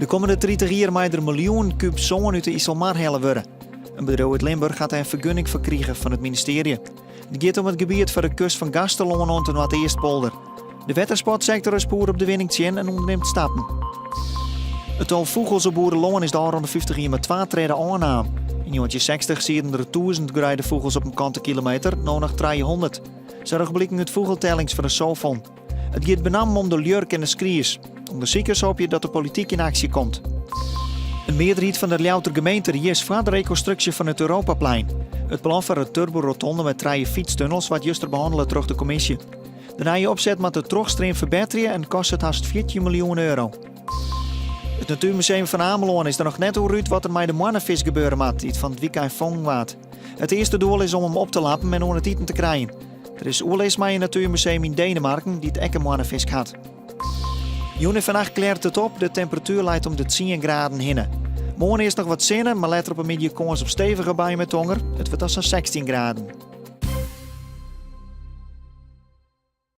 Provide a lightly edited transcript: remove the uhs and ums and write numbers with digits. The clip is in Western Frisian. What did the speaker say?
De kommende 30 jier mei der miljoenen kúb sân út de Iselmar helle wurde. In bedriuw út Limburch hat dêr in fergunning foar krige fan it ministearje. It giet om it gebiet foar de kust fan Gaasterlân oant de Noardeastpolder. De wettersportsektor is poer op de winning tsjin en ûndernimt stappen. It tal fûgels op boerelân is de ôfrûne 50 jier mei twa tredde ôfnaam. Yn 1960 sieten der 1000 greidefûgels op in kante kilometer, no noch 300. Sa docht bliken út fûgeltellings fan de Sovon. It giet benammen om de ljurk en de skries. Undersikers hoopje dat de polityk yn aksje komt. In mearderheid fan de Ljouwerter gemeenterie is foar de rekonstruksje fan it Europaplein. It plan foar in turborotonde mei trije fytstunnels waard juster behannele troch de kommisje. De nije opset moat de trochstream ferbetterje en kostet hast 14 miljoen euro. It Natuermuseum fan Amelân is der noch net oer út wat der mei de moannefisk gebeure moat dy't fan it wykein fongen waard. It earste doel is om him op te lappen en oan it iten te krijen. Der is oerlis mei in natuermuseum yn Denemarken dy't ek in moannefisk hat. Jûn en fannacht klearret it op, de temperatuer leit om de 10 graden hinne. Moarn earst noch wat sinne, mar letter op 'e middei kâns op stevige buien mei tonger. It wurdt dan sa'n 16 graden.